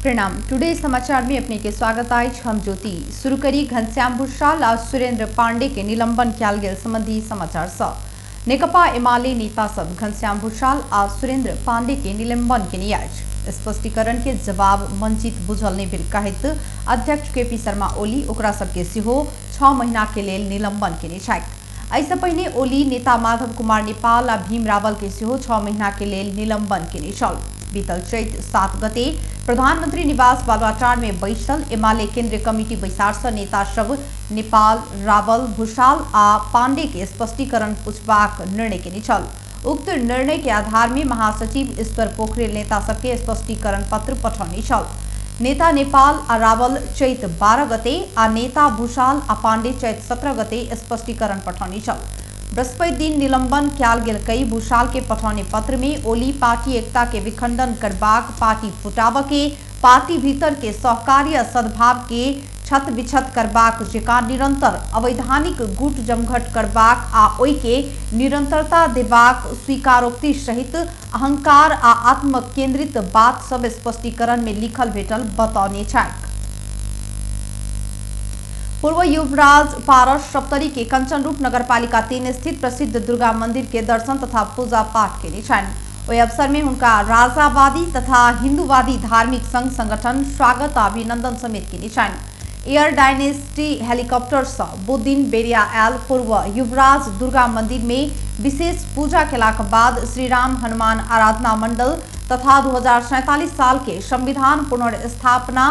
प्रणाम। टुडे समाचार में अपने के स्वागत अछि। हम ज्योति। शुरू करी घनश्याम भूषाल आ सुरेंद्र पांडे के निलंबन कयल गेल संबंधी समाचार सँ। नेकपा एमाले नेता सब घनश्याम भूषाल आ सुरेंद्र पांडे के निलंबन केने अछि। स्पष्टीकरण के जवाब वंचित बुझल नहि भेल कहैत अध्यक्ष केपी शर्मा ओली ओकरा सबके सेहो 6 महीना के लेल निलंबन केने छथि। एहिसँ पहिने ओली नेता माधव कुमार नेपाल आ भीम रावल के सेहो 6 महीना के लेल निलंबन केने छल। बीतल चैत 7 गते प्रधानमंत्री निवास बालुवाटार में बैसल एमाले केंद्रीय कमिटी बैसार से नेता सब नेपाल, रावल, भूषाल आ पांडे के स्पष्टीकरण पूछबाक निर्णय केने छल। उक्त निर्णय के आधार में महासचिव ईश्वर पोखरेल नेता सबके स्पष्टीकरण पत्र पठौने छल। नेता नेपाल आ रावल चैत 12 गते आ नेता भूषाल आ पांडे चैत 17 गते स्पष्टीकरण पठौने छल। बृहस्पति दिन निलंबन कयल गेल कई भूषाल के पठौने पत्र में ओली पार्टी एकता के विखंडन करबाक, पार्टी फुटाब के, पार्टी भीतर के सहकार्य सद्भाव के छत विछत करबाक जेकाँ निरंतर अवैधानिक गुट जमघट करबाक आ ओहि के निरंतरता देबाक स्वीकारोक्ति सहित अहंकार आ आत्मकेंद्रित बात सब स्पष्टीकरण में लिखल भेटल बतौने छथि। पूर्व युवराज पारस सप्तरी के कंचनरूप नगरपालिका 3 स्थित प्रसिद्ध दुर्गा मंदिर के दर्शन तथा पूजा पाठ केने छनि। ओहि अवसर में हुनका राजावादी तथा हिंदूवादी धार्मिक संघ संगठन स्वागत आ अभिनंदन समेत केने छनि। एयर डायनेस्टी हेलीकॉप्टर से बुध दिन बेरिया आयल पूर्व युवराज दुर्गा मंदिर में विशेष पूजा केलाक बाद श्रीराम हनुमान आराधना मंडल तथा 2047 साल के संविधान पुनर्स्थापना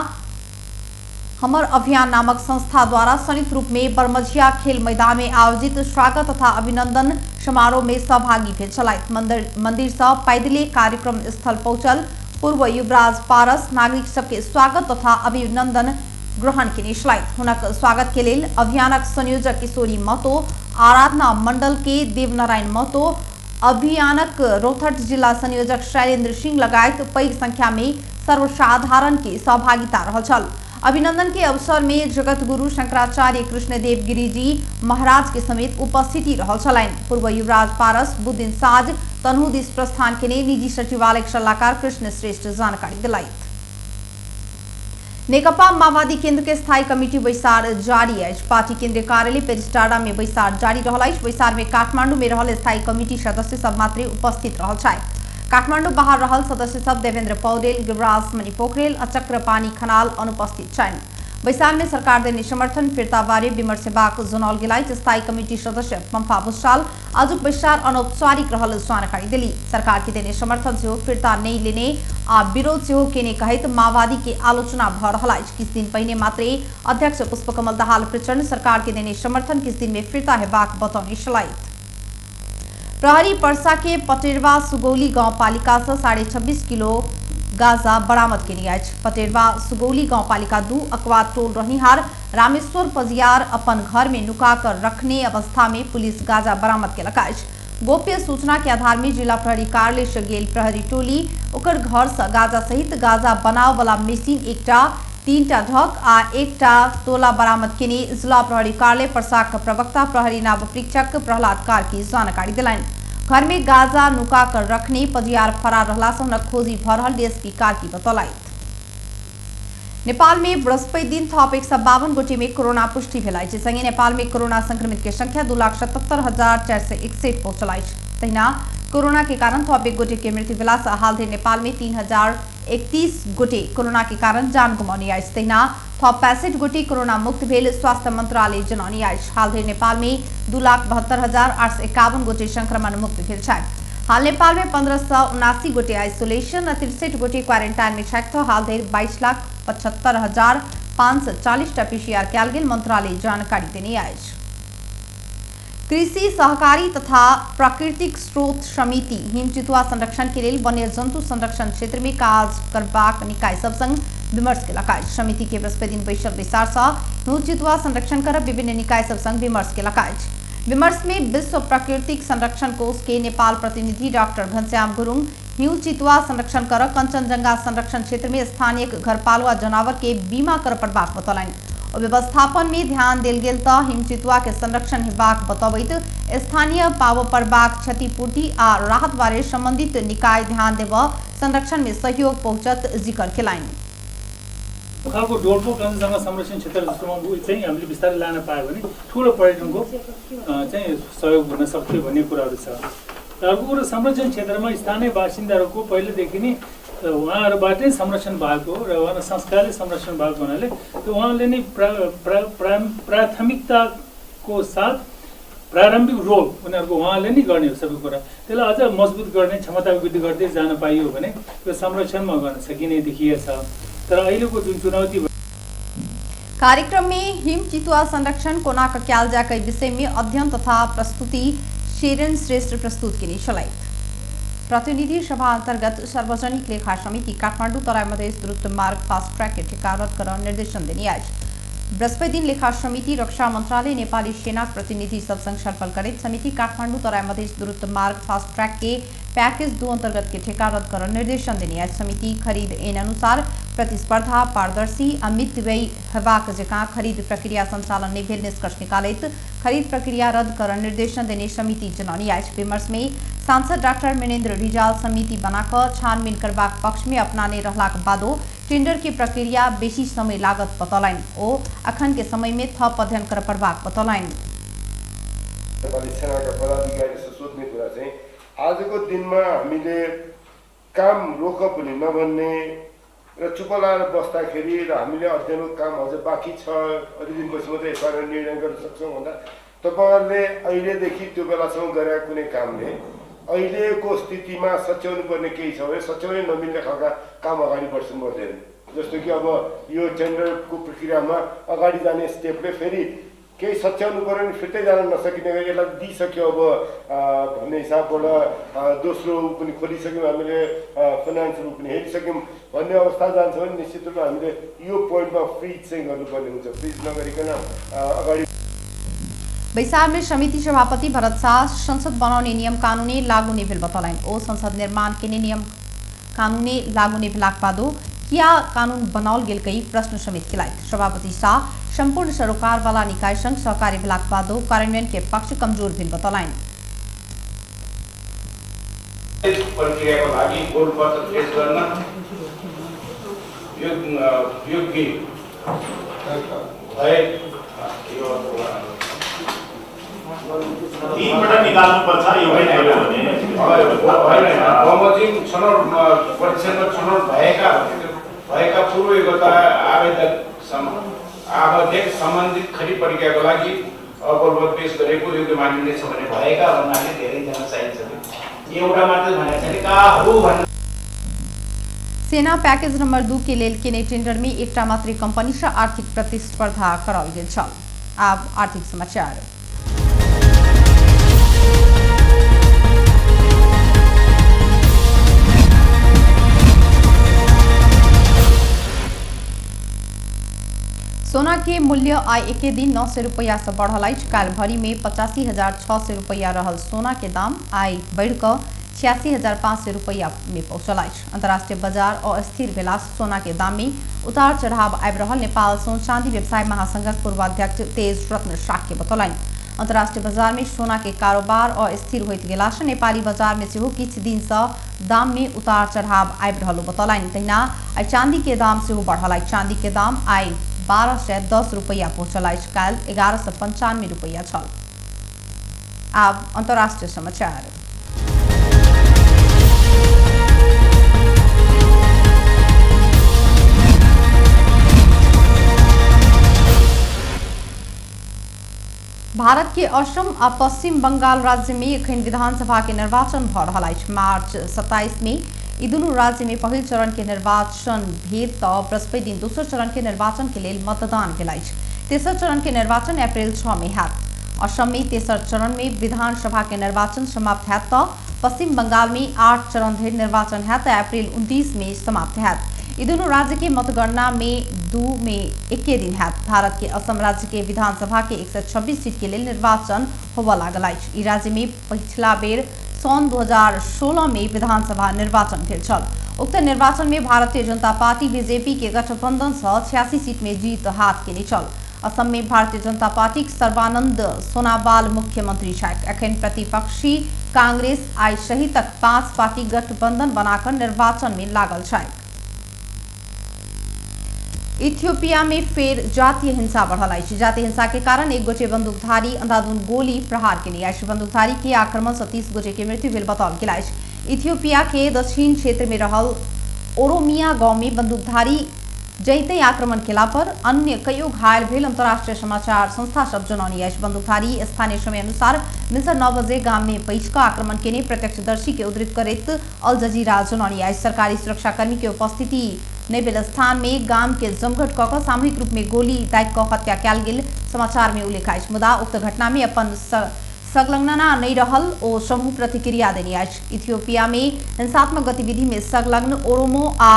हमर अभियान नामक संस्था द्वारा संयुक्त रूप में बरमझिया खेल मैदान में आयोजित स्वागत तथा अभिनंदन समारोह में सहभागी भेल छलथि। मंदिर से पैदले कार्यक्रम स्थल पहुंचल पूर्व युवराज पारस नागरिक सबके स्वागत तथा अभिनंदन ग्रहण केने छलथि। हुनक स्वागत के लेल अभियानक संयोजक किशोरी महतो, आराधना मंडल के देवनारायण महतो, अभियानक रोहतक जिला संयोजक शैलेंद्र सिंह लगायत पैघ संख्या में सर्वसाधारण के सहभागिता रहल छल। अभिनंदन के अवसर में जगत गुरु शंकराचार्य कृष्णदेव गिरिजी महाराज के समेत उपस्थिति रहल छलनि। पूर्व युवराज पारस बुध दिन साँझ तनहु दिस प्रस्थान केने निजी सचिवालय सलाहकार कृष्ण श्रेष्ठ जानकारी दिलथि। नेकपा माओवादी केंद्र के स्थायी कमिटी बैसार जारी अछि। पार्टी केंद्रीय कार्यालय पेरिस्टाडा में बैसार जारी रहल अछि। बैसार में काठमांडू में रहल स्थायी कमिटी सदस्य सब मात्रे उपस्थित रहल छथि। काठमांडू बाहर रहल सदस्य सब देवेंद्र पौडेल, गिरिराज मणि पोखरेल आ चक्रपाणी खनाल अनुपस्थित छनि। बैसार में सरकार देने समर्थन फिर्ता बारे विमर्श हेबाक जनाओल गेल अछि। स्थायी कमिटी सदस्य पम्फा भूषाल आजुक बैसार अनौपचारिक रहल जानकारी देली। सरकार के देने समर्थन सेहो फिर्ता नहि लेने आ विरोध सेहो केने कहैत माओवादी के आलोचना भऽ रहल अछि। किछु दिन पहिने मात्रे अध्यक्ष पुष्पकमल दाहाल प्रचण्ड सरकार के देने समर्थन किछु दिन में फिर्ता हेबाक बतौने छलथि। प्रहरी परसा के पटेरवा सुगौली गांवपालिका से 26.5 किलो गांजा बरामद केने अछि। पटेरवा सुगौली गांवपालिका 2 अकवा टोल रहनिहार रामेश्वर पजियार अपन घर में नुका कर रखने अवस्था में पुलिस गांजा बरामद केलक अछि। गोप्य सूचना के आधार में जिला प्रहरी कार्यालय से गेल प्रहरी टोली ओकर घर से गांजा सहित गांजा बनाव वाला मशीन एकटा, 3टा ढक आ 1टा तोला बरामद केने जिला प्रहरी कार्यालय परसाक प्रवक्ता प्रहरी नाव परीक्षक प्रहलाद कार्की जानकारी दिलनि। घर में गांजा नुका कर रखने पजियार फरार रहला से हुनक खोजी भऽ रहल डीएसपी कार्की बतौलथि। नेपाल में बृहस्पति दिन थप 152 गोटे में कोरोना पुष्टि भेल अछि। संगे नेपाल में कोरोना संक्रमित के संख्या 2,77,461 पहुंचल अछि। तहिना कोरोना के कारण थप 1 गोटे के मृत्यु भेला से हाल धरि नेपाल में 3,031 गोटे कोरोना के कारण जान गुमाउने अछि। तहिना थप 65 गोटे कोरोना मुक्त भेल स्वास्थ्य मंत्रालय जनौने अछि। हाल धरि नेपाल में 2,72,851 गोटे संक्रमण मुक्त भेल छथि। हाल नेपाल में 1,579 गोटे आइसोलेशन आ 63 गोटे क्वारेंटाइन में छथि। हाल धरि 22,75,540 टा पीसीआर कयल गेल मंत्रालय जानकारी देने अछि। कृषि सहकारी तथा प्राकृतिक स्रोत समिति हिमचितुआ संरक्षण के लेल वन्य जंतु संरक्षण क्षेत्र में काज करबाक निकाय सब संग विमर्श केलक अछि। समिति के बृहस्पति दिन बैसल बैसार से हिमचितुआ संरक्षण करब विभिन्न निकाय सब संग विमर्श केलक अछि। विमर्श में विश्व प्राकृतिक संरक्षण कोष के नेपाल प्रतिनिधि डॉक्टर घनश्याम गुरुङ हिमचितुआ संरक्षण कर कंचनजंगा संरक्षण क्षेत्र में स्थानीय घरपालुआ जनावर के बीमा कर पड़बाक बतौलनि। व्यवस्थापन में ध्यान देल गेल तऽ हिमचितुआ के संरक्षण हेबाक बतबैत स्थानीय पाव पड़बाक क्षतिपूर्ति आ राहत बारे संबंधित निकाय ध्यान देब संरक्षण में सहयोग पहुंचत जिक्र केलनि। खालको डोल्पो कञ्चनजङ्घा संरक्षण क्षेत्र जस्तोमा चाहिँ हामीले बिस्तारै लान पायो भने ठुलो पर्यटनको चाहिँ सहयोग हुन सक्थ्यो भन्ने कुराहरू छ। र अर्को कुरो संरक्षण क्षेत्रमा स्थानीय बासिन्दाहरूको पहिलेदेखि नै उहाँहरूबाटै संरक्षण भएको र उहाँको संस्कारले संरक्षण भएको हुनाले त्यो उहाँले नै प्राथमिकताको साथ प्रारम्भिक रोल उनीहरूको उहाँले नै गर्ने हो सबै कुरा। त्यसलाई अझ मजबुत गर्ने, क्षमता वृद्धि गर्दै जान पाइयो भने त्यो संरक्षणमा गर्न सकिने देखिएछ। तर अहिलेको जुन चुनौती कार्यक्रम में हिम चितुआ संरक्षण कोना क कयल जाय के विषय में अध्ययन तथा प्रस्तुति शेरन श्रेष्ठ प्रस्तुत केने छलथि। प्रतिनिधि सभा अंतर्गत सार्वजनिक लेखा समिति काठमाडौँ तराई मधेस द्रुत मार्ग फास्ट ट्रैक के ठेक्का रद्द कर निर्देशन देने अछि। बृहस्पति दिन लेखा समिति रक्षा मंत्रालय नेपाली सेना प्रतिनिधि सब संग छलफल करैत समिति काठमाडौँ तराई मधेस द्रुत मार्ग फास्ट ट्रैक के पैकेज 2 अंतर्गत के ठेक्का रद्द कर निर्देशन देने अछि। समिति खरीद ऐन अनुसार प्रतिस्पर्धा, पारदर्शी आ मितव्ययी हेबाक जकाँ खरीद प्रक्रिया संचालन नहि भेल निष्कर्ष निकालैत खरीद प्रक्रिया रद्द कर निर्देशन देने समिति जनौने अछि। विमर्श में सांसद डाक्टर मिनेन्द्र रिजाल समिति बनाकऽ छानबीन करबाक पक्ष में अपनाने रहलाक बादो टेंडर के प्रक्रिया बेसी समय लागत बतौलनि। ओ अखन के समय में थप अध्ययन कर पड़बाक बतौलनि। नेपाली सेनाका पदाधिकारीसँग सोध्ने कुरा चाहिँ आजको दिनमा हामीले काम रोक पनि नभन्ने र चुप लाएर बस्दाखेरि र हामीले अध्ययनको काम अझ बाँकी छ, अलि दिनपछि मात्रै यसबारे निर्णय गर्न सक्छौँ भन्दा तपाईँहरूले अहिलेदेखि त्यो बेलासम्म गरेका कुनै कामले अहिलेको स्थितिमा सच्याउनु पर्ने केही छ भने सच्याउनै नमिल्ने खालका काम अगाडि बढ्छन् बढ्दैन। जस्तो कि अब यो टेन्डरको प्रक्रियामा अगाडि जाने स्टेपले फेरि केही सच्याउनु पऱ्यो भने फिर्तै जान नसकिने गरी यसलाई दिइसक्यो अब भन्ने हिसाबबाट दोस्रो ऊ पनि खोलिसक्यौँ हामीले, फाइनेन्सहरू पनि हेरिसक्यौँ भन्ने अवस्था जान्छ भने निश्चित रूपमा हामीले यो पोइन्टमा फ्रिज चाहिँ गर्नुपर्ने हुन्छ। फ्रिज नगरिकन अगाडि बैसार में समिति सभापति भरत शाह संसद बनाउने नियम कानूनी लागू नहि भेल बतौलनि। ओ संसद निर्माण केने नियम कानूनी लागू नहि भेलाक बादो किया कानून बनाओल गेल कई प्रश्न समेत केलथि। सभापति शाह संपूर्ण सरोकारवाला निकाय संग सहकार्य भेलाक बादो कार्यान्वयन के पक्ष कमजोर भेल बतौलनि। प्रक्रियाको लागि गोलपत्र पेश गर्न योग्य भए यो तीनपल्ट निकाल्नुपर्छ यो होइन बमोजिम छनौट परीक्षणमा छनौट भएका पूर्व योग्यता आवेदक सम्बन्धित खरिद प्रक्रियाको लागि अवलम्ब पेश गरेको योग्य मानिनेछ भने भएका भन्नाले धेरैजना चाहिन्छ, एउटा मात्रै भनेको छैन कहाँ भन्नु। सेना पैकेज नंबर 2 के लेल केने टेंडर में एकटा मात्र कंपनी से आर्थिक प्रतिस्पर्धा कराओल गेल छल। आब आर्थिक समाचार। सोना के मूल्य आइ एके दिन 900 रुपया से बढ़ल अछि। काल्हि भरि में 85,600 रुपया रहल सोना के दाम आइ बढ़िकऽ 86,500 रुपया में पहुंचल अछि। अंतर्राष्ट्रीय बाजार अस्थिर भेला सोना के दाम में उतार चढ़ाव आबि रहल नेपाल सोन चांदी व्यवसाय महासंघक पूर्वाध्यक्ष तेज रत्न शाक्य बतौलनि। अंतर्राष्ट्रीय बाजार में सोना के कारोबार अस्थिर होइत गेला से नेपाली बाजार में सेहो किछु दिन से दाम में उतार चढ़ाव आबि रहल बतौलनि। तहिना आइ चांदी के दाम सेहो बढ़ल अछि। चांदी के दाम आइ 1210 रुपया पहुंचल अछि, काल्हि 1195 रुपया छल। आब अंतर्राष्ट्रीय समाचार। भारत के असम आ पश्चिम बंगाल राज्य में एखन विधानसभा के निर्वाचन भ रहल अछि। मार्च 27 में ई दुनू राज्य में पहिल चरण के निर्वाचन भेल त बृहस्पति दिन दोसर चरण के निर्वाचन के लेल मतदान भेल अछि। तेसर चरण के निर्वाचन अप्रैल 6 में हैत। असम में तेसर चरण में विधानसभा के निर्वाचन समाप्त हैत त पश्चिम बंगाल में 8 चरण धरि निर्वाचन हैत अप्रैल 29 में समाप्त हैत। ई दुनू राज्य के मतगणना में 2 में एके दिन हैत। भारत के असम राज्य के विधानसभा के 126 सीट के लेल निर्वाचन होबय लागल अछि। ई राज्य में पिछला बेर सन् 2016 में विधानसभा निर्वाचन भेल छल। उक्त निर्वाचन में भारतीय जनता पार्टी बीजेपी के गठबंधन से 86 सीट में जीत हाथ केने छल। असम में भारतीय जनता पार्टी सर्बानंद सोनोवाल मुख्यमंत्री छथि। एखन प्रतिपक्षी कांग्रेस आइ सहितक 5 पार्टी गठबंधन बनाकर निर्वाचन में लागल छथि। इथियोपिया में फेर जातीय हिंसा बढ़ल अछि। जातीय हिंसा के कारण एक गोटे बंदूकधारी अंधाधुन गोली प्रहार केने अछि। बंदूकधारी के आक्रमण से 30 गोटे के मृत्यु भेल बताओल गेल अछि। इथियोपिया के दक्षिण क्षेत्र में रहल ओरोमिया गांव में बंदूकधारी जैते आक्रमण केला पर अन्य कईयो घायल भेल अंतर्राष्ट्रीय समाचार संस्था सब जनौनी अछि। बंदूकधारी स्थानीय समय अनुसार भिनसर 9 बजे गाम में पैस कऽ आक्रमण केने प्रत्यक्षदर्शी के उद्धृत करैत अल जजीरा जनौनी अछि। सरकारी सुरक्षाकर्मी के उपस्थिति नहि भेल स्थान में गाम के जमघट कऽ कऽ सामूहिक रूप में गोली दागि कऽ हत्या कयल गेल समाचार में उल्लेख अछि। मुदा उक्त घटना में अपन संलग्नता नहीं रहल ओ समूह प्रतिक्रिया देने अछि। इथियोपिया में हिंसात्मक गतिविधि में संलग्न ओरोमो आ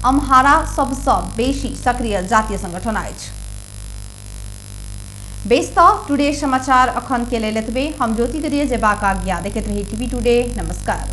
अम्हारा सबसँ बेसी सक्रिय जातीय संगठन अछि। बेस त टुडे समाचार अखन के लेल एतबे। हम ज्योति दरिया जेबाक आज्ञा। देखैत रही टीवी टुडे। नमस्कार।